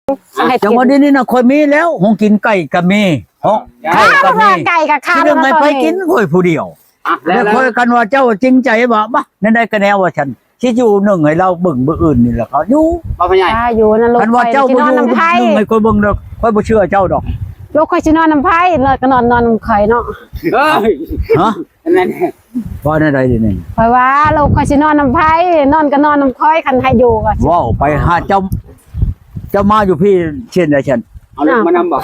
ໃຫ້ກິນ ຈັງຫວະນີ້ນະ ຂ້ອຍມີແລ້ວ ຫ້ອງກິນໄກ່ກໍມີ ເນາະ ຂ້າ ໄກ່ກໍມີ ໄກ່ກໍຂ້າ ຊິເລື່ອງໃຫ້ໃຜກິນ ຂ້ອຍຜູ້ດຽວ ອ່ະ ແລ້ວ ແລ້ວຂ້ອຍ ຄັນວ່າເຈົ້າຈິງໃຈວ່າ ບະ ແນວໃດກໍແນວວ່າຊັ້ນ ຊິຢູ່ໜຶ່ງໃຫ້ລາວເບິ່ງມື້ອື່ນນີ້ລະ ກໍຢູ່ ບໍ່ພໍ່ໃຫຍ່ ອ່າ ຢູ່ນະ ລູກ ຄັນວ່າເຈົ້າບໍ່ຢູ່ໜຶ່ງໃຫ້ຂ້ອຍເບິ່ງດອກ ຂ້ອຍບໍ່ເຊື່ອເຈົ້າດອກ ລູກຂ້ອຍຊິນອນນຳໃຜ ນອນກໍນອນ ນອນນຳຂ້ອຍເນາະ ເອີຍ ຮະ ອັນນັ້ນ ວ່າແນວໃດດຽວນີ້ ຂ້ອຍວ່າລູກຂ້ອຍຊິນອນນຳໃຜ ນອນກໍນອນນຳຂ້ອຍ ຄັນໃຫ້ຢູ່ກໍ ເວົ້າໄປຫາເຈົ້າ ເຈົ້າມາຢູ່ພີ້ເຊັ່ນໃດຊັ້ນ ເອົາລູກມານຳບໍ່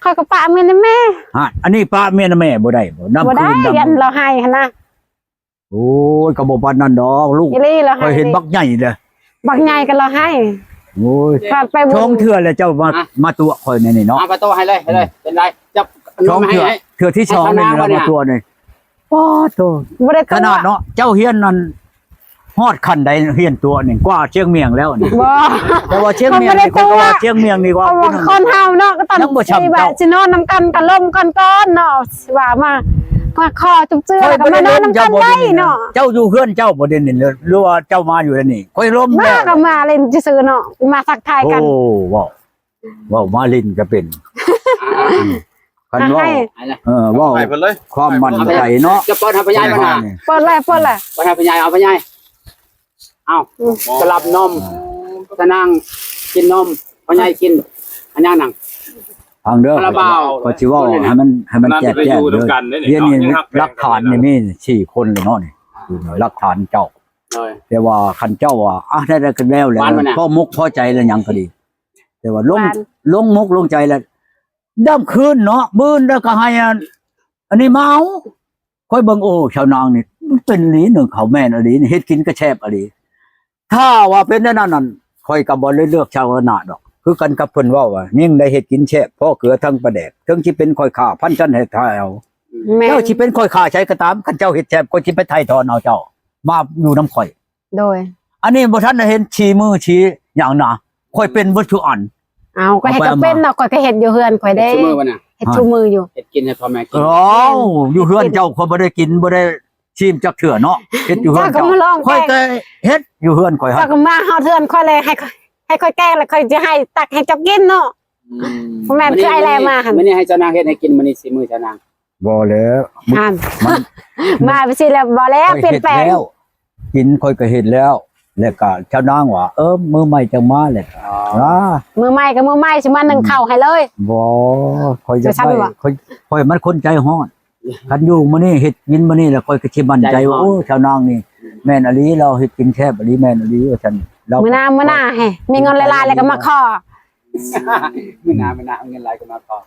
ຂ້ອຍກໍປະເມຍນຳແມ່ ຮະ ອັນນີ້ປະເມຍນຳແມ່ບໍ່ໄດ້ບໍ່ ນຳຄືນ ບໍ່ໄດ້ ນຳ ຢ້ານລາວໃຫ້ຫັ້ນນະ ໂອ້ຍ ກໍບໍ່ປານນັ້ນດອກລູກ ອີ່ຫຼີລະ ຂ້ອຍເຫັນບັກໃຫຍ່ເດ້ ບັກໃຫຍ່ກໍລະໃຫ້ ໂອ້ຍ ຂາດໄປບຸນ ສອງເທື່ອແລ້ວເຈົ້າມາ ຮະ ມາຕົວະຂ້ອຍແນວນີ້ເນາະ ເອົາປະໂຕໃຫ້ເລີຍ ໃຫ້ເລີຍ ເປັນໄລ ຈັບ ສອງເທື່ອ ເທື່ອທີສອງນີ້ລະມາຕົວະນີ້ ໂອ້ໂຕ ບໍ່ໄດ້ຕົວະ ຂະໜາດເນາະ ເຈົ້າຮຽນນັ້ນຮອດຂັ້ນໃດ ຮຽນຕົວະນີ້ ກວ່າຊຽງມຽງແລ້ວນີ້ ບໍ່ ແຕ່ວ່າຊຽງມຽງນີ້ ຂ້ອຍກໍວ່າຊຽງມຽງນີ້ວ່າ ຄົນເຮົາເນາະ ກໍຕ້ອງ ຍັງບໍ່ຊ່ຳເຈົ້າ ຊິນອນນຳກັນກໍລົມກັນກ່ອນເນາະ ວ່າມາ ມາຂໍຈຸບເຈື່ອ ແລ້ວກໍມານອນນຳກັນໄດ້ເນາະ ເຈົ້າຢູ່ເຮືອນເຈົ້າບໍ່ ດຽວນີ້ ຫຼືວ່າເຈົ້າມາຢູ່ດຽວນີ້ ຂ້ອຍລົມ ມາ ແລ້ວ ກໍມາຫຼິ້ນຊື່ໆເນາະ ມາທັກທາຍກັນ ໂອ້ ເວົ້າ ເວົ້າມາຫຼິ້ນກໍເປັນ ຄັນເວົ້າ ເອີ ເວົ້າ ໃຫ້ເພິ່ນເລີຍ ຄວາມໝັ້ນໃຈເນາະ ຈະເປີດໃຫ້ພໍ່ໃຫຍ່ມັນນະ ເປີດເລີຍ ເປີດເລີຍ ເປີດໃຫ້ພໍ່ໃຫຍ່ ເອົາພໍ່ໃຫຍ່ ເອົາ ອືມ ສະຫຼັບນົມ ສະນາງກິນນົມ ພໍ່ໃຫຍ່ກິນ ອັນຫຍັງນັ້ນ ຟັງເດີ ຄາລາບາວ ຂ້ອຍຊິເວົ້າໃຫ້ມັນ ໃຫ້ມັນແຈ້ງແຈ້ງເດີ ດຽວນີ້ຫຼັກຖານນີ້ມີສີ່ຄົນເລີຍເນາະນີ້ ຫຼັກຖານເຈົ້າ ໂດຍ ແຕ່ວ່າຄັນເຈົ້າວ່າ ອະ ໄດ້ ໄດ້ກັນແລ້ວແຫຼະ ພໍມຸກພໍໃຈແລ້ວຫຍັງກໍດີ ແຕ່ວ່າລົງ ລົງມຸກລົງໃຈແລ້ວ ດຳຄືນເນາະ ມື້ອື່ນແລ້ວກໍໃຫ້ອັນ ອັນນີ້ມາເອົາ ຂ້ອຍເບິ່ງ ໂອ້ ຊາວນາງນີ້ມັນເປັນອີ່ຫຼີໜຶ່ງ ເຂົາແມ່ນອີ່ຫຼີ ເຮັດກິນກໍແຊບອີ່ຫຼີ ຖ້າວ່າເປັນແນວນັ້ນນັ້ນ ຂ້ອຍກໍບໍ່ໄດ້ເລືອກຊາວນາດອກ ຄືກັນກັບເພິ່ນເວົ້າວ່າ ຍິ່ງໄດ້ເຮັດກິນແຊບ ພໍເກືອທັງປາແດກ ເຖິງຊິເປັນຂ້ອຍຂ້າພັນຊັ້ນໃຫ້ຖ່າຍເອົາ ແມ່ນ ເຈົ້າຊິເປັນຂ້ອຍຂ້າໃສກໍຕາມ ຄັນເຈົ້າເຮັດແຊບ ຂ້ອຍຊິໄປຖ່າຍຖອນເອົາເຈົ້າ ມາຢູ່ນຳຂ້ອຍ ໂດຍ ອັນນີ້ບໍ່ທັນໄດ້ເຫັນສີມືສີຫຍັງນະ ຂ້ອຍເປັນເບິດທຸກອັນ ເອົາ ກໍເຮັດກໍເປັນເນາະ ຂ້ອຍກໍເຮັດຢູ່ເຮືອນຂ້ອຍເດ້ ເຮັດຊຸມື້ບໍ່ນະ ເຮັດຊຸມື້ຢູ່ ເຮັດກິນໃຫ້ພໍ່ແມ່ກິນ ເອີ ຢູ່ເຮືອນເຈົ້າຂ້ອຍບໍ່ໄດ້ກິນ ບໍ່ໄດ້ຊີມຈັກເທື່ອເນາະ ເຮັດຢູ່ເຮືອນເຈົ້າ ຂ້ອຍກໍເຮັດຢູ່ເຮືອນຂ້ອຍ ເຈົ້າກໍມາຮອດເຮືອນຂ້ອຍເລີຍ ໃຫ້ ໃຫ້ຂ້ອຍແກງ ແລ້ວຂ້ອຍຈະໃຫ້ຕັກໃຫ້ເຈົ້າກິນເນາະ ອືມ ບໍ່ແມ່ນຄືອ້າຍແລມາຫັ້ນ ມື້ນີ້ໃຫ້ເຈົ້ານາງເຮັດໃຫ້ກິນ ມື້ນີ້ສີມືເຈົ້ານາງ ບໍ່ແລ້ວ ຫັ້ນ ມາຈັ່ງຊີ້ແລ້ວ ບໍ່ແລ້ວ ປ່ຽນແປງ ກິນຂ້ອຍກໍເຮັດແລ້ວ ແລ້ວກໍເຈົ້ານາງວ່າ ເອີ ມື້ໃໝ່ຈັ່ງມາແຫຼະ ອໍ ອ່າ ມື້ໃໝ່ກໍມື້ໃໝ່ ຊິມາໜຶ້ງເຂົ້າໃຫ້ເລີຍ ບໍ່ ຂ້ອຍຢາກໄດ້ ຂ້ອຍ ຂ້ອຍມັນຄົນໃຈຮ້ອນ ຄັນຢູ່ມື້ນີ້ເຮັດກິນມື້ນີ້ແລ້ວ ຂ້ອຍກໍຊິໝັ້ນໃຈວ່າ ໂອ້ ເຈົ້ານາງນີ້ແມ່ນອີ່ຫຼີ ລາວເຮັດກິນແຊບອີ່ຫຼີ ແມ່ນອີ່ຫຼີວ່າຊັ້ນ ລາວ ມື້ໜ້າ ມື້ໜ້າໃຫ້ມີເງິນຫຼາຍໆ ແລ້ວກໍມາຂໍ ມື້ໜ້າ ມື້ໜ້າເອົາເງິນຫຼາຍກໍມາຂໍ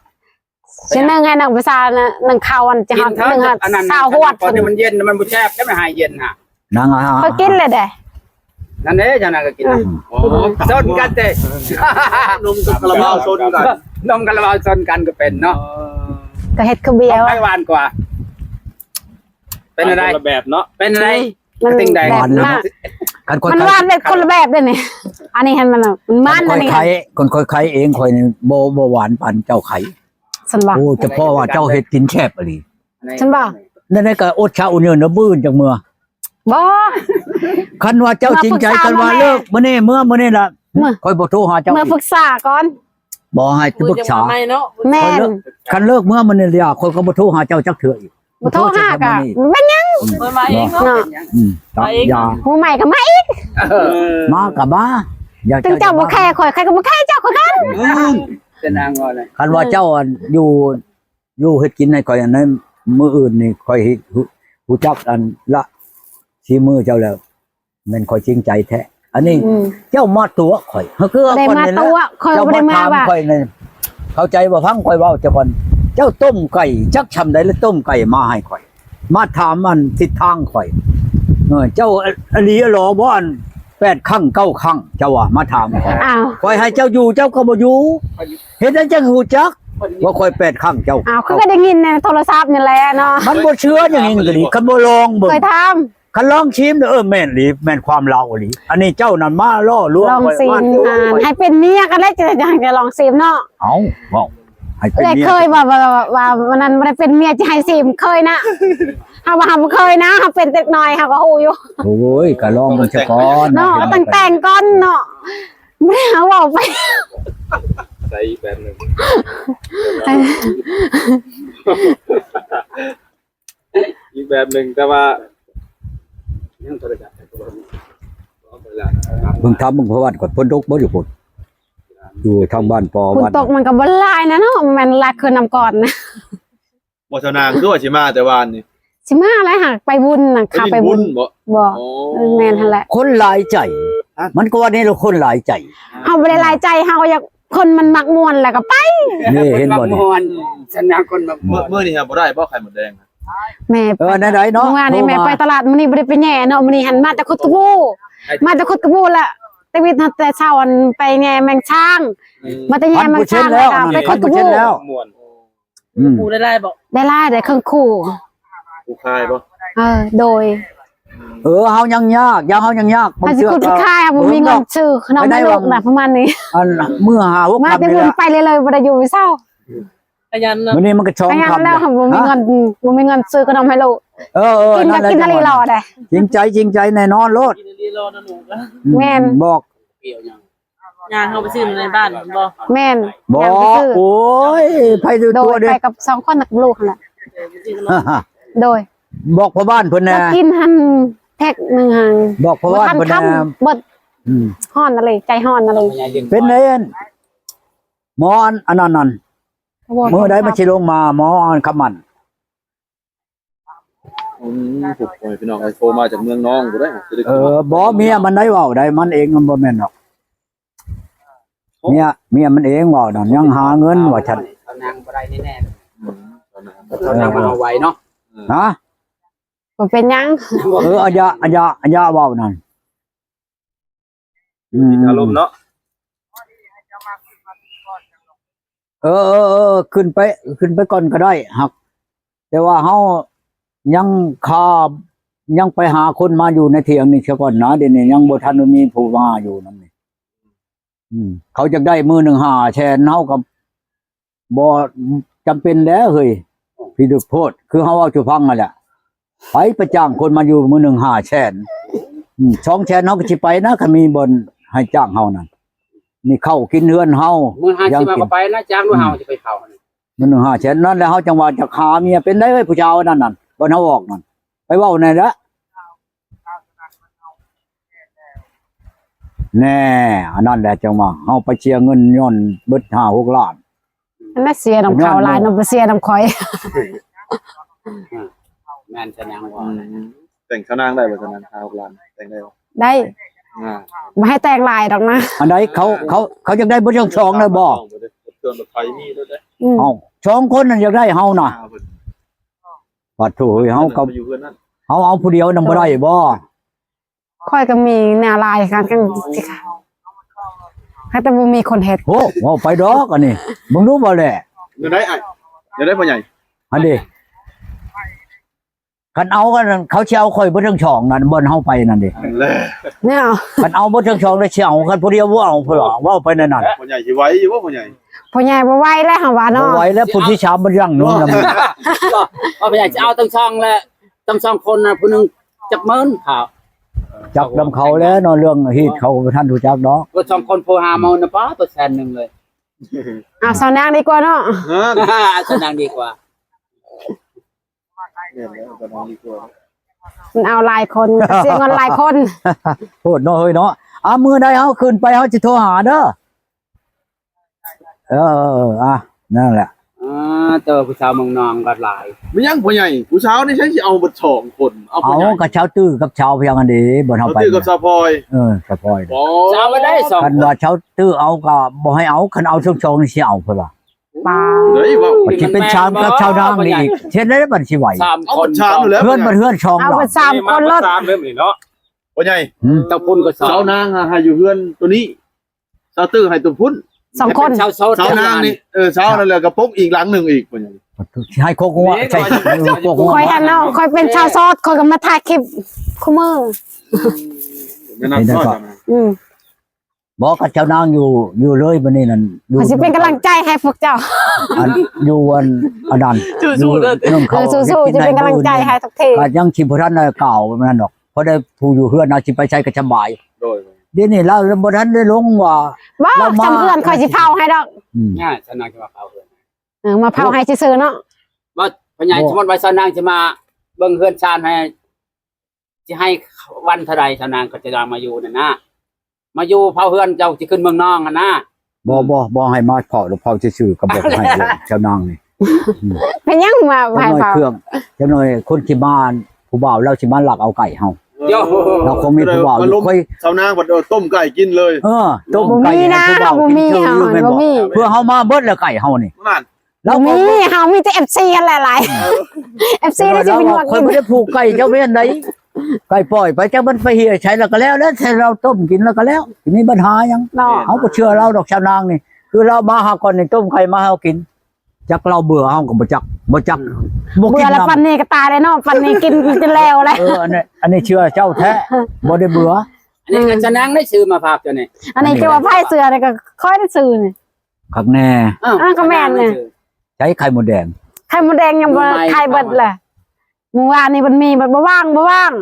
ຊິໜຶ້ງໃຫ້ນ້ອງປະຊານະ ໜຶ້ງເຂົ້າອັນຈະຮອດ ໜຶ້ງຮອດຊາວຫວດ ຕອນນີ້ມັນເຢັນ ມັນບໍ່ແຊບ ໄດ້ມາຫາເຢັນຫາ ນາງ ຂ້ອຍກິນແລ້ວເດ້ ນັ້ນເດ້ ເຈົ້ານາງກໍກິນ ອືມ ໂອ້ ຊົນກັນເດ້ ນົມກັບຄາລາບາວຊົນກັນ ນົມຄາລາບາວຊົນກັນກໍເປັນເນາະ ເອີ ກໍເຮັດຄືບຽວ ໃຜຫວານກວ່າ ເປັນໃດ ຄົນລະແບບເນາະ ເປັນໃດ ມັນ ຕິ່ງໃດ ຫວານເນາະ ຄັນຂ້ອຍ ມັນຫວານແບບຄົນລະແບບເດ້ນີ້ ອັນນີ້ຫັ້ນມັນ ມັນມັນ ອັນນີ້ ຄັນຂ້ອຍໄຄ ຄັນຂ້ອຍໄຄເອງຂ້ອຍນີ້ບໍ່ ບໍ່ຫວານປານເຈົ້າໄຄ ຊັ້ນບໍ່ ໂອ້ ຈະພໍວ່າເຈົ້າເຮັດກິນແຊບອີ່ຫຼີ ຊັ້ນບໍ່ ແນວໃດກໍອົດເຊົາຢູ່ເນາະ ມື້ອື່ນຈັ່ງເມືອ ບໍ່ ຄັນວ່າເຈົ້າຈິງໃຈ ຄັນວ່າເລີກມື້ນີ້ ເມືອມື້ນີ້ລະ ຂ້ອຍບໍ່ໂທຫາເຈົ້າ ເມືອປຶກສາກ່ອນ ບໍ່ໃຫ້ປຶກສາ ແມ່ນ ຄັນເລີກເມືອມື້ນີ້ລະ ຂ້ອຍກໍບໍ່ໂທຫາເຈົ້າຈັກເທື່ອອີກ ບໍ່ໂທຫາກະແມ່ນຫຍັງ ອືມ ມາເອງເນາະ ອືມ ຕາມຢາ ມື້ໃໝ່ກໍມາອີກ ເອີ ມາກໍມາ ເຖິງເຈົ້າບໍ່ແຄຂ້ອຍ ຂ້ອຍກໍບໍ່ແຄເຈົ້າຄືກັນ ອືມ ເປັນຫຍັງບໍ່ລະ ຄັນວ່າເຈົ້າ ອັນ ຢູ່ ຢູ່ເຮັດກິນໃຫ້ຂ້ອຍ ອັນນັ້ນ ມື້ອື່ນນີ້ຂ້ອຍຮູ້ ຮູ້ຈັກອັນລະສີມືເຈົ້າແລ້ວ ແມ່ນຂ້ອຍຈິງໃຈແທ້ ອັນນີ້ ອືມ ເຈົ້າມາຕົວະຂ້ອຍ ຄືວ່າ ບໍ່ໄດ້ມາຕົວະ ຂ້ອຍບໍ່ໄດ້ມາວ່າ ເຈົ້າມາຖາມຂ້ອຍນີ້ ເຂົ້າໃຈບໍ່ ຟັງຂ້ອຍເວົ້າເຈົ້າກ່ອນ ເຈົ້າຕົ້ມໄກ່ຈັກຊ່ຳໃດ ແລ້ວຕົ້ມໄກ່ມາໃຫ້ຂ້ອຍ ມາຖາມອັນທິດທາງຂ້ອຍ ເອີ ເຈົ້າອີ່ຫຼີອີ່ຫຼໍບໍ່ ອັນ ແປດຄັ້ງເກົ້າຄັ້ງ ເຈົ້າວ່າມາຖາມຂ້ອຍ ອ້າວ ຂ້ອຍໃຫ້ເຈົ້າຢູ່ ເຈົ້າກໍບໍ່ຢູ່ ເຮັດໃດຈັ່ງຮູ້ຈັກວ່າຂ້ອຍແປດຄັ້ງເຈົ້າ ອ້າວ ຂ້ອຍກໍໄດ້ຍິນໃນໂທລະສັບນີ້ແຫຼະເນາະ ມັນບໍ່ເຊື່ອຫຍັງອີ່ຫຼີ ຄັນບໍ່ລອງເບິ່ງ ຂ້ອຍຖາມ ຄັນລອງຊີມ ເອີ ແມ່ນອີ່ຫຼີ ແມ່ນຄວາມລາວອີ່ຫຼີ ອັນນີ້ເຈົ້ານັ້ນມາຫຼໍ່ລວງ ລອງຊີມ ຂ້ອຍວ່າ ອ່າ ໃຫ້ເປັນເມຍກັນແລ້ວ ຈະ ຈະ ຈະລອງຊີມເນາະ ເອົ້າ ເວົ້າ ໃຫ້ເປັນເມຍ ເຄີຍວ່າ ວ່າ ວ່າ ວ່າ ວ່ານັ້ນບໍ່ໄດ້ເປັນເມຍຈະໃຫ້ຊີມ ເຄີຍນະ ເຮົາວ່າເຮົາບໍ່ເຄີຍນະ ເຮົາເປັນເດັກນ້ອຍເຮົາກໍຮູ້ຢູ່ ໂອ້ຍ ກໍລອງເບິ່ງຊະກ່ອນ ເນາະ ຕ້ອງແຕ່ງກ່ອນເນາະ ບໍ່ໄດ້ເຮົາເວົ້າໄປ ໃສ່ອີກແບບໜຶ່ງ ອີກແບບໜຶ່ງ ແຕ່ວ່າ ເບິ່ງທາງເບິ່ງປະຫວັດກ່ອນ ຝົນຕົກບໍ່ຢູ່ພຸ້ນ ຢູ່ທາງບ້ານປໍວັນ ຝົນຕົກມັນກໍບໍ່ຫຼາຍນະເນາະ ແມ່ນຫຼາຍຄືນຳກ່ອນນະ. ບໍ່ ຊາວນາງ ຄືວ່າຊິມາແຕ່ວານນີ້? ຊິມາແລ້ວ ຫາກໄປບຸນນະ ໄປຫຼິ້ນບຸນບໍ່? ບໍ່ ອໍ ເອີ ແມ່ນຫັ້ນແຫຼະ ຄົນຫຼາຍໃຈ ຮະ? ມັນກໍວ່ານີ້ລະ ຄົນຫຼາຍໃຈ ເຮົາບໍ່ໄດ້ຫຼາຍໃຈ ເຮົາກໍຢາກ ຄົນມັນມັກມ່ວນແລ້ວກໍໄປ ນີ້ເຫັນບໍ່ນີ້ ມັກມ່ວນ ຊາວນາງຄົນມັກມ່ວນ ມື້ນີ້ຫາບໍ່ໄດ້ບໍ່ໄຂ່ມົດແດງ? ແມ່ ເອີ ແນວໃດເນາະ ມື້ວານນີ້ແມ່ໄປຕະຫຼາດ ມື້ນີ້ບໍ່ໄດ້ໄປແຍ່ເນາະ ມື້ນີ້ຫັ້ນມາແຕ່ຄົດຕະບູ ມາແຕ່ຄົດຕະບູລະ ຕະວິດເຮົາແຕ່ເຊົ້າ ອັນ ໄປແຍ່ແມງຊ້າງ ອືມ ມາແຕ່ແຍ່ແມງຊ້າງ ພັນເປີເຊັນແລ້ວ ແລ້ວກໍໄປຄົດຕະບູ ພັນເປີເຊັນແລ້ວ ອືມ ໄດ້ຫຼາຍບໍ່? ໄດ້ຫຼາຍ ໄດ້ເຄິ່ງຄູ່ ຜູ້ຂາຍບໍ່? ເອີ ໂດຍ ເອີ ເຮົາຍັງຍາກ ຢ່າງເຮົາຍັງຍາກ ບາງເທື່ອກໍ ເຮົາຊິຂຸດຂາຍ ບໍ່ມີເງິນຊື້ຂະໜົມໃຫ້ລູກນະ ປະມານນີ້ ອັນ ມື້ຫ້າຫົກຄ່ຳນີ້ແຫຼະ ໄປເລື້ອຍໆ ບໍ່ໄດ້ຢູ່ເຊົາ ຂະຫຍັນເນາະ ມື້ນີ້ມັນກໍສອງຄ່ຳແລ້ວ ບໍ່ມີເງິນ ບໍ່ມີເງິນຊື້ຂະໜົມໃຫ້ລູກ ເອີໆ ກິນກໍກິນອີ່ຫຼີຫຼໍ່ໄດ໋ ຈິງໃຈ ຈິງໃຈແນ່ນອນໂລດ ກິນອີ່ຫຼີຫຼໍ່ນະລູກ ແມ່ນ ບອກ ຍ່າງເຮົາໄປຊື້ໃນບ້ານພຸ້ນບໍ່? ແມ່ນ ບໍ່ ຍ່າງໄປຊື້ ໂອ້ຍ ໄປຢູ່ ໂດຍ ຕົວເດ້ ໄປກັບສອງຄົນກັບລູກຫັ້ນແຫຼະ ໂດຍ ບອກພໍ່ບ້ານເພິ່ນແດ່ ກິນຫັ້ນແພັກໜຶ່ງຫັ້ນ ບອກພໍ່ບ້ານເພິ່ນແດ່ ບໍ່ທັນຄ່ຳເບິດ ອືມ ຮ້ອນນະເລີຍ ໃຈຮ້ອນນະເລີຍ ເປັນໄດ໋ ໝໍອັນ ອັນນັ້ນນັ້ນ ມື້ໃດມັນຊິລົງມາ ໝໍອັນຄຳໝັ້ນ? ອືມ ໂອ້ຍ ພີ່ນ້ອງເອີຍ ໂທມາຈາກເມືອງນອງພຸ້ນເດ້ ເອີ ບໍ່ ເມຍມັນໄດ້ເວົ້າໄດ໋ ມັນເອງມັນບໍ່ແມ່ນດອກ ເມຍ ເມຍມັນເອງເວົ້ານັ້ນ ຍັງຫາເງິນວ່າຊັ້ນ ຊາວນາງບໍ່ໄດ້ແນ່ໆ ອືມ ຊາວນາງ ເອີ ຊາວນາງມາເອົາໄວ້ເນາະ ຮະ ບໍ່ເປັນຫຍັງ ເອີ ອາຢາ ອາຢາ ອາຢາເວົ້ານັ້ນ ອືມ ອາລົມເນາະ ເອີໆໆ ຂຶ້ນໄປ ຂຶ້ນໄປກ່ອນກໍໄດ້ ຫາກ ແຕ່ວ່າເຮົາຍັງຄາ ຍັງໄປຫາຄົນມາຢູ່ໃນຖຽງນີ້ຊະກ່ອນນະ ດຽວນີ້ຍັງບໍ່ທັນມີຜູ້ມາຢູ່ນຳນີ້ ອືມ ເຂົາຢາກໄດ້ມື້ໜຶ່ງຫ້າແສນ ເຮົາກໍ ບໍ່ຈຳເປັນແລ້ວເຮີ້ຍ ພິລຶກໂພດ ຄືເຮົາເວົ້າສູ່ຟັງຫັ້ນແຫຼະ ໄປ ໄປຈ້າງຄົນມາຢູ່ມື້ໜຶ່ງຫ້າແສນ ອືມ ສອງແສນເຮົາກໍຊິໄປນະ ຄັນມີບ່ອນໃຫ້ຈ້າງເຮົານັ້ນ ນີ້ເຂົ້າກິນເຮືອນເຮົາ ມື້ຫ້າສິບເຮົາກໍໄປນະ ຈ້າງໂລດ ເຮົາຊິໄປເຂົ້າ ມື້ໜຶ່ງຫ້າແສນ ນັ້ນແຫຼະ ເຮົາຈັ່ງວ່າຈະຫາເມຍ ເປັນໄດເຮີ້ຍ ຜູ້ຊາວນັ້ນນັ້ນ ບ່ອນເຮົາອອກນັ້ນ ໄປເວົ້າແນ່ລະ ແນ່ ອັນນັ້ນແຫຼະຈັ່ງວ່າເຮົາໄປເສຍເງິນຍ້ອນເບິດຫ້າຫົກລ້ານ ອັນນັ້ນເສຍນຳເຂົາຫຼາຍນຳ ບໍ່ເສຍນຳຂ້ອຍ ແມ່ນຊະນາງວ່າ ອືມ ແຕ່ງຊາວນາງໄດ້ບໍ່ຊາວນາງ ຫ້າຫົກລ້ານ ແຕ່ງໄດ້ບໍ່? ໄດ້ ອ່າ ບໍ່ໃຫ້ແຕ່ງຫຼາຍດອກນະ ອັນໃດ ເຂົາ ເຂົາ ເຂົາຢາກໄດ້ເບິດທັງສອງເລີຍບໍ່? ເຄື່ອງລົດໄຖມີໂລດເດ້ ອືມ ເອົ້າ ສອງຄົນນັ້ນຢາກໄດ້ເຮົານະ ອ່າ ເພິ່ນ ປາດໂທ້ເອີຍ ເຮົາກໍ ເຮົາເອົາຜູ້ດຽວນຳບໍ່ໄດ້ບໍ່? ຂ້ອຍກໍມີແນວຫຼາຍຄືກັນ ຄັນແຕ່ບໍ່ມີຄົນເຮັດ ໂອ້ ເວົ້າໄປດອກອັນນີ້ ເບິ່ງດູບໍ່ແຫຼະ ແນວໃດອ້າຍ ແນວໃດພໍ່ໃຫຍ່ ອັນນີ້ ຄັນເອົາກັນ ເຂົາຊິເອົາຂ້ອຍເບິດທັງສອງນັ້ນ ບ່ອນເຮົາໄປນັ້ນເດ້ ແນວ ຄັນເອົາເບິດທັງສອງແລ້ວຊິເອົາ ຄັນຜູ້ດຽວບໍ່ເອົາ ເພິ່ນວ່າ ເວົ້າໄປແນວນັ້ນ ພໍ່ໃຫຍ່ຊິໄຫວຢູ່ບໍ່ພໍ່ໃຫຍ່? ພໍ່ໃຫຍ່ບໍ່ໄຫວແລ້ວ ເຮົາວ່າເນາະ ບໍ່ໄຫວແລ້ວ ຜູ້ທີສາມມັນຍັງໜູນນຳ ພໍ່ໃຫຍ່ຊິເອົາທັງສອງແລ້ວ ທັງສອງຄົນນະ ຜູ້ໜຶ່ງຈັກໝື່ນ ຂ້າວ ຈັກນຳເຂົາແຫຼະເນາະ ເລື່ອງຮີດເຂົາບໍ່ທັນຮູ້ຈັກດອກ ເບິດສອງຄົນ ຜູ້ຫ້າໝື່ນນະ ປ້າ ຕົວແສນໜຶ່ງເລີຍ ເອົາຊາວນາງດີກວ່າເນາະ ເອີ ຊາວນາງດີກວ່າ ມັນເອົາຫຼາຍຄົນ ເສຍເງິນຫຼາຍຄົນ ໂພດເນາະເຮີ້ຍເນາະ ອ່າ ມື້ໃດເຮົາຂຶ້ນໄປ ເຮົາຊິໂທຫາເດີ. ເອີ ເອີ ອ່ະ ນັ້ນແຫຼະ ອ່າ ແຕ່ວ່າຜູ້ສາວເມືອງນອງກໍຫຼາຍ ແມ່ນຫຍັງພໍ່ໃຫຍ່ ຜູ້ສາວນີ້ໃສຊິເອົາເບິດສອງຄົນ ເອົາພໍ່ໃຫຍ່ ເອົາ ກໍຊາວຕື້ກັບຊາວພຽງອັນເດ ບ່ອນເຮົາໄປ ຊາວຕື້ກັບຊາວພອຍ ເອີ ຊາວພອຍ ໂອ້ ຊາວບໍ່ໄດ້ສອງ ຄັນວ່າຊາວຕື້ເອົາກໍບໍ່ໃຫ້ເອົາ ຄັນເອົາທັງສອງນີ້ຊິເອົາ ເພິ່ນວ່າ ປາ ເອີຍ ເວົ້າ ມັນຊິເປັນຊາວກັບຊາວນາງນີ້ອີກ ເຮັດໄດ້ບັດຊິໄຫວ ສາມຄົນ ເອົາເບິດສາມຢູ່ແລ້ວ ເຮືອນບັດເຮືອນສອງ ເອົາເບິດສາມຄົນໂລດ ເອົາເບິດສາມເລີຍນີ້ເນາະ ພໍ່ໃຫຍ່ ອືມ ເຈົ້າພຸ້ນກໍສອງ ຊາວນາງໃຫ້ຢູ່ເຮືອນໂຕນີ້ ຊາວຕື້ໃຫ້ຕົວພຸ້ນ ສອງຄົນ ຊາວ ຊາວນາງນີ້ ເອີ ຊາວນັ້ນແຫຼະ ກໍປົກອີກຫຼັງໜຶ່ງອີກ ໃຫ້ຄົກຫົວ ໃສ່ຄົກຫົວ ຂ້ອຍຫັ້ນເນາະ ຂ້ອຍເປັນຊາວໂສດ ຂ້ອຍກໍມາຖ່າຍຄລິບຄູ່ມື້ ແມ່ນ ອືມ ບໍ່ ຄັນຊາວນາງຢູ່ ຢູ່ເລີຍບັດນີ້ນັ້ນ ຢູ່ ຂ້ອຍຊິເປັນກຳລັງໃຈໃຫ້ພວກເຈົ້າ ອັນ ຢູ່ອັນ ອັນນັ້ນ ສູ້ໆເດີ ເອີ ສູ້ໆ ຊິເປັນກຳລັງໃຈໃຫ້ທຸກທີ ກໍຍັງຊິບໍ່ທັນໄດ້ກ່າວນັ້ນດອກ ພໍໄດ້ຜູ້ຢູ່ເຮືອນນະ ຊິໄປໃສກໍສະບາຍ ໂດຍ ດຽວນີ້ລາວບໍ່ທັນໄດ້ລົງວ່າ ບໍ່ ລາວມາ ສຳເຮືອນຂ້ອຍຊິເຝົ້າໃຫ້ດອກ ອືມ ອ່າ ສາວນາງຊິມາເຝົ້າເຮືອນ ເອີ ມາເຝົ້າໃຫ້ຊື່ໆເນາະ ບໍ່ ພໍ່ໃຫຍ່ ບໍ່ ສົມມຸດວ່າສາວນາງຊິມາເບິ່ງເຮືອນຊານໃຫ້ ຊິໃຫ້ວັນເທົ່າໃດ ສາວນາງກໍຈະມາຢູ່ນັ້ນນະ ມາຢູ່ເຝົ້າເຮືອນ ເຈົ້າຊິຂຶ້ນເມືອງນອງຫັ້ນນະ ບໍ່ ອືມ ບໍ່ ບໍ່ໃຫ້ມາເຝົ້າ ເຝົ້າຊື່ໆ ກໍບໍ່ໃຫ້ເລີຍ ສາວນາງນີ້ ອືມ ເປັນຫຍັງມາໃຫ້ເຝົ້າ ຈັກໜ້ອຍເຄື່ອງ ຈັກໜ້ອຍຄົນຊິມາ ຜູ້ບ່າວລາວຊິມາລັກເອົາໄກ່ເຮົາ ໂຢ ລາວຄົງມີຜູ້ບ່າວຢູ່ ຂ້ອຍ ສາວນາງບັດ ເອີ ຕົ້ມໄກ່ກິນເລີຍ ເອີ ຕົ້ມໄກ່ ບໍ່ມີນະ ຜູ້ບ່າວ ບໍ່ມີ ກິນເຈົ້າຢູ່ ແມ່ນບໍ່ ບໍ່ມີ ເພື່ອເຮົາມາເບິດແລ້ວໄກ່ເຮົານີ້ ນັ້ນ ລາວບໍ່ມີ ເຮົາມີແຕ່ເອັຟຊີຫັ້ນແຫຼະຫຼາຍ ເອັຟຊີ ລາວຊິໄປນົວດ ຂ້ອຍບໍ່ໄດ້ຜູກໄກ່ເຈົ້າແມ່ນໃດ ໄກ່ປ່ອຍໄປ ຈັກມັນໄປເຫຍໃສແລ້ວກໍແລ້ວ ແລ້ວແຕ່ລາວຕົ້ມກິນແລ້ວກໍແລ້ວ ຊິມີບັນຫາຫຍັງ ເນາະ ເຮົາບໍ່ເຊື່ອລາວດອກ ຊາວນາງນີ້ ຄືລາວມາຫາກ່ອນນີ້ ຕົ້ມໄກ່ມາໃຫ້ເຮົາກິນ ຈັກລາວເບື່ອເຮົາກໍບໍ່ຈັກ ບໍ່ຈັກ ອືມ ບໍ່ກິນນຳ ເບື່ອແລ້ວ ປັນນີ້ກໍຕາຍແລ້ວເນາະ ປັນນີ້ກິນຈົນແລ້ວແຫຼະ ເອີ ອັນນີ້ ອັນນີ້ເຊື່ອເຈົ້າແທ້ ບໍ່ໄດ້ເບື່ອ ອັນນີ້ກໍຊາວນາງໄດ້ຊື້ມາຝາກເຈົ້ານີ້ ອັນນີ້ ອັນນີ້ ເຈົ້າວ່າໃຜເຊື່ອນີ້ ກໍຂ້ອຍໄດ້ຊື້ນີ້ ຄັກແນ່ ອ້າວ ອ້າວ ກໍແມ່ນນີ້ ໃຊ້ໄຂ່ມົດແດງ ໄຂ່ມົດແດງຍັງບໍ່ ໄຂ່ເບິດແຫຼະ ມື້ວານນີ້ມັນມີ ມັນບໍ່ວ່າງ ບໍ່ວ່າງ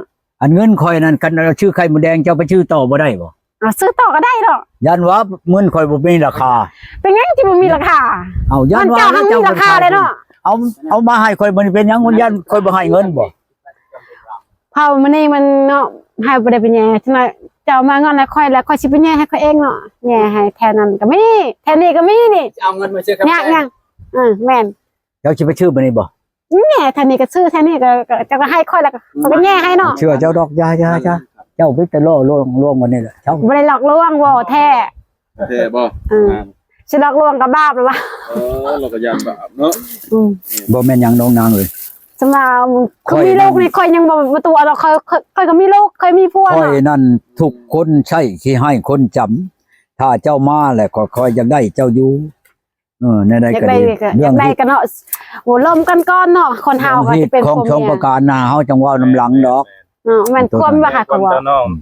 ອັນເງິນຂ້ອຍນັ້ນ ຄັນເອົາຊື້ໄຂ່ມົດແດງ ເຈົ້າໄປຊື້ຕໍ່ບໍ່ໄດ້ບໍ່? ເອົາຊື້ຕໍ່ກໍໄດ້ດອກ ຢ້ານວ່າເງິນຂ້ອຍບໍ່ມີລາຄາ ເປັນຫຍັງຊິບໍ່ມີລາຄາ? ເອົາ ຢ້ານວ່າເຈົ້າຫັ້ນມີລາຄາແລ້ວເນາະ ເອົາ ເອົາມາໃຫ້ຂ້ອຍ ມັນເປັນຫຍັງ? ມັນຢ້ານຂ້ອຍບໍ່ໃຫ້ເງິນບໍ່? ເພາະມື້ນີ້ມັນເນາະ ໃຫ້ບໍ່ໄດ້ໄປແຍ່ ເຈົ້າມາເງິນໃຫ້ຂ້ອຍແລ້ວ ຂ້ອຍຊິໄປແຍ່ໃຫ້ຂ້ອຍເອງເນາະ ແຍ່ໃຫ້ແຖວນັ້ນກໍມີ ແຖວນີ້ກໍມີນີ້ ຊິເອົາເງິນມາຊື້ກາແຟ ຍັງ ຍັງ ເອີ ແມ່ນ ເຈົ້າຊິໄປຊື້ມື້ນີ້ບໍ່? ແນ່ ແຖວນີ້ກໍຊື້ ແຖວນີ້ກໍ ກໍ ເຈົ້າກໍໃຫ້ຂ້ອຍ ແລ້ວກໍຂ້ອຍກໍແຍ່ໃຫ້ເນາະ ເຊື່ອເຈົ້າດອກ ຢ່າ ຢ່າ ຢ່າ ເຈົ້າມີແຕ່ຫຼອກລວງ ລວງອັນນີ້ແຫຼະ ເຈົ້າ ບໍ່ໄດ້ຫຼອກລວງ ເວົ້າແທ້ ແທ້ບໍ່? ເອີ ອ່າ ຊິຫຼອກລວງກໍບາບແລ້ວວະ ເອີ ລາວກໍຢ້ານບາບເນາະ ອືມ ບໍ່ແມ່ນຫຍັງດອກນາງເອີຍ ສຳລັບ ຂ້ອຍມີລູກນີ້ ຂ້ອຍຍັງບໍ່ ບໍ່ຕົວະດອກ ຂ້ອຍ ຂ້ອຍ ຂ້ອຍກໍມີລູກ ຂ້ອຍມີຜົວ ຂ້ອຍນັ້ນທຸກຄົນໃຊ້ຂີ້ຮ້າຍຄົນຈຳ ຖ້າເຈົ້າມາແລ້ວ ຂ້ອຍ ຂ້ອຍຢາກໄດ້ເຈົ້າຢູ່ ເອີ ແນວໃດກໍດີ ຢາກໄດ້ກໍ ເລື່ອງ ຢາກໄດ້ກໍເນາະ ໂອ້ ລົມກັນກ່ອນເນາະ ຄົນເຮົາກໍຊິເປັນຜົວເມຍ ຂອງສອງປະການນະ ເຮົາຈັ່ງເວົ້ານຳຫຼັງດອກ ເນາະ ແມ່ນຄວາມວ່າຫາກວ່າ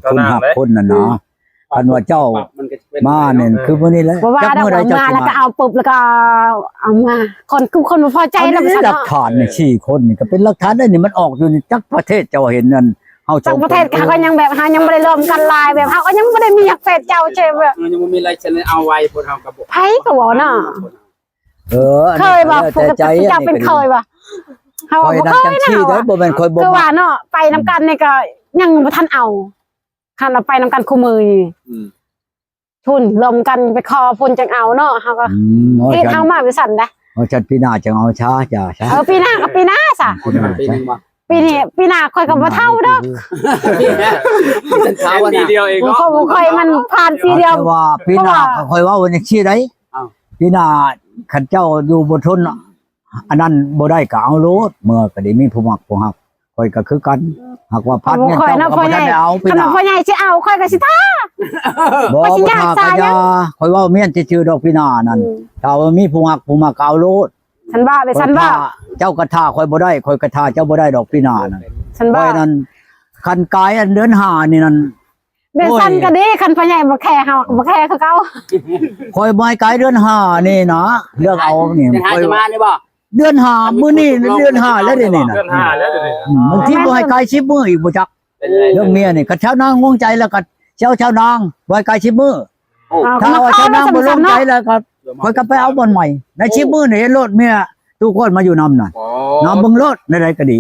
ຄົນຮັກຄົນນັ້ນນະ ອືມ ຄັນວ່າເຈົ້າມານີ້ ຄືມື້ນີ້ແຫຼະ ບໍ່ວ່າດອກ ເຈົ້າມາແລ້ວກໍເອົາປຶບ ແລ້ວກໍເອົາມາ ຄົນ ຄືຄົນບໍ່ພໍໃຈນຳ ຫຼັກຖານນີ້ ສີ່ຄົນນີ້ກໍເປັນຫຼັກຖານໄດ້ນີ້ ມັນອອກຢູ່ນີ້ ຈັກປະເທດເຈົ້າເຫັນນັ້ນ ເຮົາ ຕ່າງປະເທດເຂົາກໍຍັງແບບ ເຮົາຍັງບໍ່ໄດ້ລວມກັນຫຼາຍ ແບບເຮົາກໍຍັງບໍ່ໄດ້ມີຮັກແຟນເຈົ້າ ເຊັ່ນແບບ ເຮົາຍັງບໍ່ມີລາຍເຊັນ ເອົາໄວ້ ພວກເຮົາກໍບໍ່ ໃຜກໍເວົ້າເນາະ ເອີ ເຄີຍບໍ່? ແຕ່ໃຈ ເຈົ້າເປັນເຄີຍບໍ່? ເຮົາບໍ່ເຄີຍນະ ເຮົາບໍ່ແມ່ນ ຂ້ອຍບໍ່ ຄືວ່າເນາະ ໄປນຳກັນນີ້ກໍຍັງບໍ່ທັນເອົາ ຄັນວ່າໄປນຳກັນຄູ່ມື້ນີ້ ອືມ ພຸ້ນລົມກັນໄປຂໍພຸ້ນຈັ່ງເອົາເນາະ ເຮົາກໍ ອືມ ເຮັດເຮົາມາໄປຊັ້ນດະ ເອົາຊັ້ນປີໜ້າຈັ່ງເອົາຊາ ຈ້າ ເອີ ປີໜ້າກໍປີໜ້າຊະ ປີໜ້າ ປີໜຶ່ງບໍ່ ປີນີ້ ປີໜ້າຂ້ອຍກໍບໍ່ເຖົ້າດອກ ປີໜ້າ ປີເດີວເອງເນາະ ຂ້ອຍມັນຜ່ານປີດຽວ ແຕ່ວ່າປີໜ້າຂ້ອຍເວົ້າຈັ່ງຊີ້ໃດ ປີໜ້າຄັນເຈົ້າຢູ່ບໍ່ທົນ ອັນນັ້ນບໍ່ໄດ້ກໍເອົາໂລດ ເມື່ອກໍໄດ້ມີຜູ້ມັກຜູ້ຮັກ ຂ້ອຍກໍຄືກັນ ຫາກວ່າພັດແມ່ນເຈົ້າກໍບໍ່ທັນໄດ້ເອົາ ປີໜ້າ ຄັນວ່າພໍ່ໃຫຍ່ຊິເອົາ ຂ້ອຍກໍຊິຖ້າ ບໍ່ ຂ້ອຍຊິຍາກຊາຫຍັງ ຂ້ອຍເວົ້າແມ່ນຊື່ໆດອກ ປີໜ້ານັ້ນ ຖ້າວ່າມີຜູ້ຮັກຜູ້ມັກກໍເອົາໂລດ ຊັ້ນບໍ່ ເປັນຊັ້ນບໍ່ ເຈົ້າກໍຖ້າຂ້ອຍບໍ່ໄດ້ ຂ້ອຍກໍຖ້າເຈົ້າບໍ່ໄດ້ດອກ ປີໜ້ານັ້ນ ຊັ້ນບໍ່ ຂ້ອຍນັ້ນ ຄັນກາຍອັນເດືອນຫ້ານີ້ນັ້ນ ເປັນຊັ້ນກໍດີ ຄັນພໍ່ໃຫຍ່ບໍ່ແຄເຮົາກໍບໍ່ແຄຄືເກົ່າ ຂ້ອຍບໍ່ໃຫ້ກາຍເດືອນຫ້ານີ້ນະ ເລືອກເອົານີ້ ເດືອນຫ້າ ຊິມານີ້ບໍ່? ເດືອນຫ້າ ມື້ນີ້ເດືອນຫ້າແລ້ວເດນີ້ນະ ເດືອນຫ້າແລ້ວເດນີ້ນະ ອືມ ບາງທີບໍ່ໃຫ້ກາຍສິບມື້ອີກບໍ່ຈັກ ເລື່ອງເມຍນີ້ ຄັນຊາວນາງລວງໃຈແລ້ວກໍເຈົ້າ ຊາວນາງບໍ່ໃຫ້ກາຍສິບມື້ ຖ້າວ່າຊາວນາງບໍ່ລວງໃຈແລ້ວກໍ ຂ້ອຍກໍໄປເອົາບ່ອນໃໝ່ ໃນສິບມື້ນີ້ເຫັນໂລດ ເມຍຕູ້ກ້ອນມາຢູ່ນຳນັ້ນ ນຳເບິ່ງໂລດ ແນວໃດກໍດີ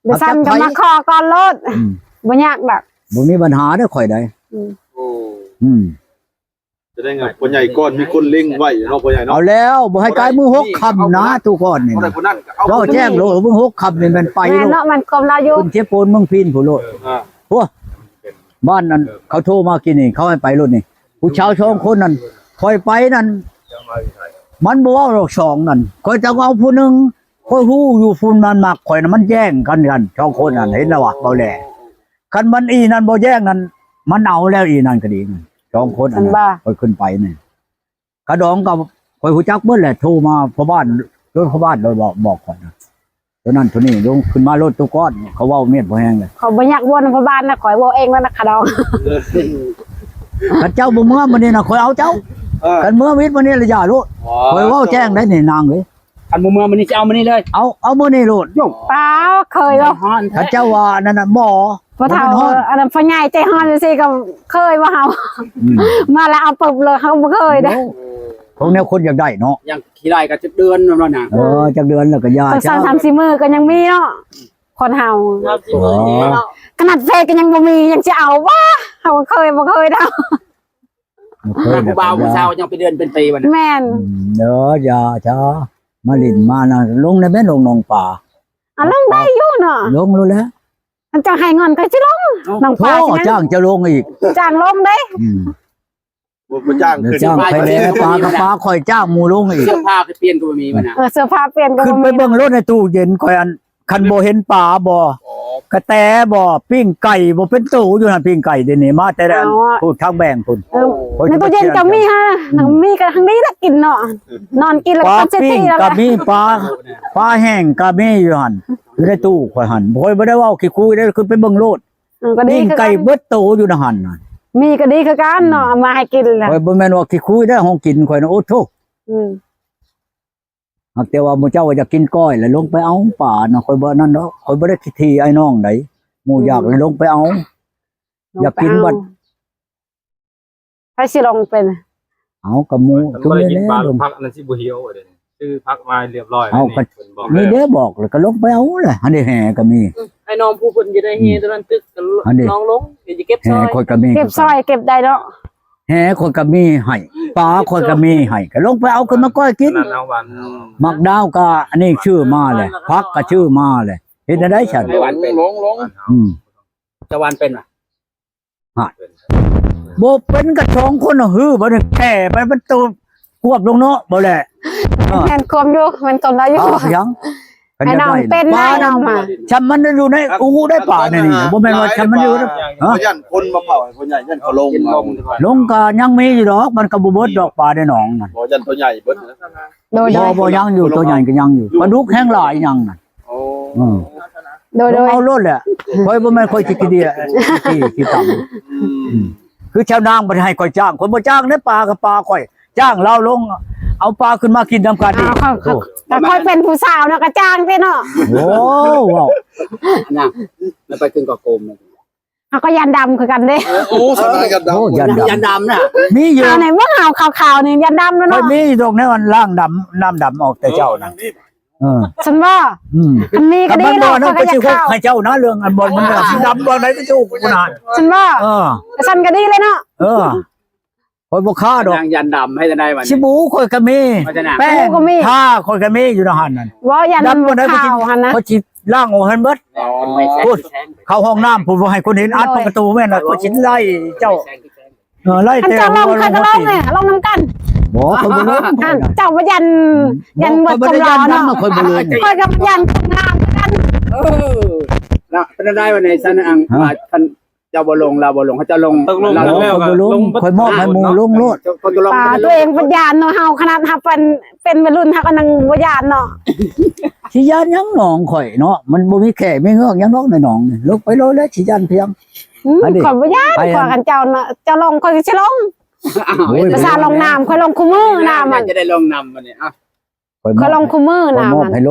ບໍ່ຊັ້ນກໍມາຂໍກ່ອນໂລດ ອືມ ບໍ່ຍາກດອກ ບໍ່ມີບັນຫາເດີຂ້ອຍໃດ ອືມ ໂອ້ ອືມ ສະແດງວ່າພໍ່ໃຫຍ່ກ່ອນມີຄົນເລັງໄວ້ເນາະ ພໍ່ໃຫຍ່ເນາະ ເອົາແລ້ວ ບໍ່ໃຫ້ກາຍມື້ຫົກຄ່ຳນະ ຕູ້ກ້ອນນີ້ນະ ເວົ້າແຈ້ງໂລດ ມື້ຫົກຄ່ຳນີ້ແມ່ນໄປໂລດ ແມ່ນເນາະ ແມ່ນຄວາມລາວຢູ່ ຂຶ້ນເຊໂປນເມືອງພີນພຸ້ນໂລດ ອ່າ ໂອ້ ບ້ານນັ້ນເຂົາໂທມາກີ້ນີ້ ເຂົາໃຫ້ໄປໂລດນີ້ ຜູ້ຊາວສອງຄົນນັ້ນ ຂ້ອຍໄປນັ້ນ ມັນບໍ່ເວົ້າດອກສອງນັ້ນ ຂ້ອຍຈະເອົາຜູ້ໜຶ່ງ ຂ້ອຍຮູ້ຢູ່ຜູ້ນັ້ນມັກຂ້ອຍນະ ມັນແຍ່ງກັນກັນສອງຄົນນັ້ນ ເຫັນແລ້ວວະ ເວົ້າແລ້ວ ຄັນມັນອີນັ້ນບໍ່ແຍ່ງນັ້ນ ມັນເອົາແລ້ວ ອີນັ້ນກໍດີ ສອງຄົນອັນນັ້ນ ຂ້ອຍຂຶ້ນໄປນີ້ ຂະດອງກໍຂ້ອຍຮູ້ຈັກເບິດແຫຼະ ໂທມາພໍ່ບ້ານ ລົດພໍ່ບ້ານໂດຍບອກ ບອກຂ້ອຍນະ ໂຕນັ້ນໂຕນີ້ລົງຂຶ້ນມາໂລດ ໂຕກ້ອນ ເຂົາເວົ້າມຽດບໍ່ແຮງເລີຍ ຂ້ອຍບໍ່ຢາກເວົ້ານຳພໍ່ບ້ານນະ ຂ້ອຍເວົ້າເອງແລ້ວນະ ຂະດອງ ຄັນເຈົ້າບໍ່ເມືອມື້ນີ້ນະ ຂ້ອຍເອົາເຈົ້າ ເອີ ຄັນເມືອວິດມື້ນີ້ລະຢ່າໂລດ ອໍ ຂ້ອຍເວົ້າແຈ້ງໄດ້ນີ້ນາງເອີຍ ຄັນບໍ່ເມືອມື້ນີ້ຊິເອົາມື້ນີ້ເລີຍ ເອົາ ເອົາມື້ນີ້ໂລດ ປ້າວ ເຄີຍບໍ່ ຄັນເຈົ້າວ່ານັ້ນນະ ບໍ່ ບໍ່ເຖົ້າ ບໍ່ແມ່ນຮ້ອນ ອັນນັ້ນ ພໍ່ໃຫຍ່ໃຈຮ້ອນຈັ່ງຊີ້ກໍເຄີຍບໍ່ເຮົາ? ອືມ ມາແລ້ວເອົາປຶບເລີຍ ເຮົາບໍ່ເຄີຍເດ້. ໂອ້ ພວກແນວຄົນຢາກໄດ້ເນາະ ຢ່າງຂີ້ໄລ່ກໍຈັກເດືອນແລ້ວນະ. ເອີ ຈັກເດືອນແລ້ວກໍຢ່າ ສອງສາມສີ່ມື້ກໍຍັງມີເນາະ ຄົນເຮົາ. ໂອ້ ຂະໜາດເຟສກໍຍັງບໍ່ມີ ຍັງຊິເອົາວະ? ເຮົາກໍເຄີຍບໍ່ເຄີຍດອກ. ຜູ້ບ່າວຜູ້ສາວຍັງເປັນເດືອນເປັນປີບັດນີ້. ແມ່ນ ອືມ ເອີ ຢ່າຊະ ມາຫຼິ້ນມານະ ລົງໄດ້ແມ່ນ ລົງໜອງປາ. ອ່ະ ລົງໄດ້ຢູ່ເນາະ ລົງໂລດແຫຼະ. ອັນເຈົ້າໃຫ້ເງິນຂ້ອຍຊິລົງ ເອົ້າ ໜອງປາຊິຍັງ ໂອ້ ຈ້າງເຈົ້າລົງອີກ ຈ້າງລົງເດ້. ອືມ ບໍ່ ບໍ່ຈ້າງ ແລ້ວຈ້າງໄປແລ້ວ ປາກັບປາ ຂ້ອຍຈ້າງໝູ່ລົງອີກ. ເສື້ອຜ້າກໍປ່ຽນກໍບໍ່ມີບັດນະ. ເອີ ເສື້ອຜ້າປ່ຽນກໍບໍ່ມີ. ຂຶ້ນໄປເບິ່ງໂລດໃນຕູ້ເຢັນຂ້ອຍ ອັນ ຄັນບໍ່ເຫັນປາບໍ່ ອໍ ກະແຕບໍ່ ປີ້ງໄກ່ບໍ່ເປັນໂຕຢູ່ຫັ້ນ. ປີ້ງໄກ່ດຽວນີ້ມາແຕ່ ເອົາ ອັນ ພຸ້ນ ທາງແບງພຸ້ນ. ເອີ ໂອ້ຍ ໃນຕູ້ເຢັນກໍມີຫາ ອືມ ມີກໍທັງນີ້ລະກິນເນາະ ນອນກິນແລ້ວກໍເສດຖີແລ້ວ. ປາປີ້ງກໍມີ ປາ ປາແຫ້ງກໍມີຢູ່ຫັ້ນ ຢູ່ໃນຕູ້ຂ້ອຍຫັ້ນ. ຂ້ອຍບໍ່ໄດ້ເວົ້າຂີ້ຄຸຍເດ້ ຂຶ້ນໄປເບິ່ງໂລດ. ເອີ ກໍດີ ປີ້ງໄກ່ຄືກັນ ເບິດໂຕຢູ່ໃນຫັ້ນນະ. ມີກໍດີຄືກັນເນາະ ເອົາມາໃຫ້ກິນແຫຼະ. ຂ້ອຍບໍ່ແມ່ນວ່າຂີ້ຄຸຍເດ້ ຂອງກິນຂ້ອຍນະ ໂອ້ໂທ້. ອືມ ຫາກແຕ່ວ່າໝູ່ເຈົ້າວ່າຢາກກິນກ້ອຍ ແລ້ວລົງໄປເອົາປານະ. ຂ້ອຍບໍ່ນັ້ນດອກ ຂ້ອຍບໍ່ໄດ້ຂີ້ຖີ່ອ້າຍນ້ອງໃດ. ໝູ່ຢາກ ອືມ ແລ້ວລົງໄປເອົາ ລົງໄປເອົາ ຢາກກິນບັດ ໃຜຊິລົງເປັນ? ເອົາ ກໍໝູ່ ຄັນບໍ່ໄດ້ກິນປາ ຈຸມນີ້ແຫຼະ ຜັກອັນນັ້ນຊິບໍ່ຫ່ຽວເດ້. ຊື້ຜັກມາຮຽບຮ້ອຍ ເອົາ ນີ້ ກໍ ເພິ່ນບອກ ນີ້ເດ້ ບອກແລ້ວກໍລົງໄປເອົາແຫຼະ. ຫັ້ນເດ້ ແຫ່ກໍມີ. ອືມ ອ້າຍນ້ອງຜູ້ເພິ່ນຢູ່ໃນແຫ່ ອືມ ຕົວນັ້ນຕຶກ ກໍ ຫັ້ນເດ້ ນ້ອງລົງ ດຽວຈະເກັບຊ່ອຍ. ແຫ່ຂ້ອຍກໍມີ ເກັບຊ່ອຍ ເກັບໄດ້ເນາະ. ແຫຂ້ອຍກໍມີໃຫ້ ປາຂ້ອຍກໍມີໃຫ້ ກໍລົງໄປເອົາຂຶ້ນມາກ້ອຍກິນ. ໝາກດາວກໍອັນນີ້ຊື້ມາແຫຼະ ຜັກກໍຊື້ມາແຫຼະ ເຮັດແນວໃດຊັ້ນ? ອືມ ຈະຫວ່ານເປັນຫວາ? ຫາ ບໍ່ເປັນກໍສອງຄົນຫັ້ນ ບາດນີ້ແກ່ໄປມັນໂຕຄວບລົງເນາະ ບໍ່ແຫຼະ. ເອີ ແມ່ນຄວາມຢູ່ ແມ່ນຄວາມລາວຢູ່. ເອົາຫຍັງ? ໃຫ້ນ້ອງເປັນ ປາ ໃຫ້ນ້ອງມາ ຊ່ຳມັນຢູ່ໃນອູໄດ້ປານີ້ ບໍ່ແມ່ນວ່າຊ່ຳມັນຢູ່ນະ. ຮະ ຢ້ານຄົນມາເຜົາໃຫ້ພໍ່ໃຫຍ່ ຢ້ານເຂົາລົງມາ. ລົງກໍຍັງມີຢູ່ດອກ ມັນກໍບໍ່ເບິດດອກປາໃນໜອງນັ້ນ. ບໍ່ ຢ້ານຕົວໃຫຍ່ເບິດ. ໂດຍ ບໍ່ ບໍ່ ຍັງຢູ່ ຕົວໃຫຍ່ກໍຍັງຢູ່ ປາດຸກແຮງຫຼາຍຫຍັງນັ້ນ. ໂອ້ ອືມ ໂດຍ ລົງເອົາໂລດແຫຼະ. ຂ້ອຍບໍ່ແມ່ນຂ້ອຍຂີ້ເກຍ ຂີ້ ຂີ້ຕຳ. ອືມ ອືມ ຄືຊາວນາງບໍ່ໄດ້ໃຫ້ຂ້ອຍຈ້າງ ຂ້ອຍບໍ່ຈ້າງເດ້ ປາກໍປາຂ້ອຍ ຈ້າງລາວລົງເອົາປາຂຶ້ນມາກິນນຳກັນອີກ. ອ້າວ ຂ້ອຍ ໂອ້ ຂ້ອຍເປັນຜູ້ສາວເນາະ ກໍຈ້າງຕິເນາະ. ໂອ້ ເວົ້າ ນະ ແລ້ວໄປຂຶ້ນກໍໂກມ ເຮົາກໍຢ້ານດຳຄືກັນເດ້. ໂອ້ ສາວນາງຢ້ານດຳ. ໂອ້ ຢ້ານດຳ ຢ້ານດຳນະ ມີຢູ່. ຂາວໃນເມືອງເຮົາຂາວໆນີ້ຢ້ານດຳເນາະ. ຂ້ອຍມີດອກແນວລ້າງດຳ ນ້ຳດຳອອກແຕ່ເຊົ້ານະ. ເອີ ຊັ້ນບໍ່? ອືມ ຄັນມີກໍດີແລ້ວ ຂ້ອຍກໍຢາກເຂົ້າໃຫ້ເຈົ້ານະ ເລື່ອງອັນບ່ອນມັນດຳບ່ອນໃດກໍຢູ່ພຸ້ນນະ ຊັ້ນບໍ່? ເອີ ຊັ້ນກໍດີເລີຍເນາະ. ເອີ ຂ້ອຍບໍ່ຄ້າດອກ ນາງຢ້ານດຳ ເຮັດຈັ່ງໃດບັດນີ້? ສະບູຂ້ອຍກໍມີ ແປ້ງທາຂ້ອຍກໍມີຢູ່ໃນຫັ້ນນັ້ນ. ບໍ່ ຢ້ານດຳບໍ່ໄດ້ ຂ້ອຍຊິລ້າງອອກຫັ້ນເບິດ. ພຸ້ນ ເຂົ້າຫ້ອງນ້ຳພຸ້ນ ບໍ່ໃຫ້ຄົນເຫັນ ອັດປະຕູແມ່ນລະ ຂ້ອຍຊິໄລ່ເຈົ້າ. ເອີ ໄລ່ແຕ່ ຄັນເຈົ້າລົງ ຂ້ອຍກໍລົງ ລົງນຳກັນ. ບໍ່ ຂ້ອຍບໍ່ລົງ. ເຈົ້າບໍ່ຢ້ານ ຢ້ານໝົດຄວາມຫຼໍ່ເນາະ. ຂ້ອຍບໍ່ລົງ ຂ້ອຍກໍບໍ່ຢ້ານຄວາມງາມຄືກັນ. ເອີ ລະເປັນໄດ້ວ່າໃນຊັ້ນອັງ ຄັນ ເຈົ້າບໍ່ລົງ ລາວບໍ່ລົງ ເຂົາເຈົ້າລົງ ຕົກລົງກັນແລ້ວກໍລົງ. ຂ້ອຍມອບໃຫ້ໝູ່ລົງໂລດ. ປາ ຕົວເອງບໍ່ຢ້ານເນາະ. ເຮົາຂະໜາດເຮົາເປັນ ເປັນໄວລຸ້ນ ເຮົາກໍຍັງບໍ່ຢ້ານເນາະ. ຊິຢ້ານຫຍັງໜອງຂ້ອຍເນາະ ມັນບໍ່ມີແຂ້ມີເງືອກຫຍັງດອກໃນໜອງນີ້. ລົງໄປໂລດແລ້ວ ຊິຢ້ານພຽງ. ອືມ ຂ້ອຍບໍ່ຢ້ານ ຂ້ອຍ ຄັນເຈົ້າ ເຈົ້າລົງ ຂ້ອຍກໍຊິລົງ. ໂອ້ຍ ພາສາລົງນ້ຳ ຂ້ອຍລົງຄູ່ມື້ນ້ຳມັນ ຈະໄດ້ລົງນຳບັດນີ້. ເອົ້າ ຂ້ອຍລົງຄູ່ມື້ນະ ຂ້ອຍມອບໃຫ້ໂລ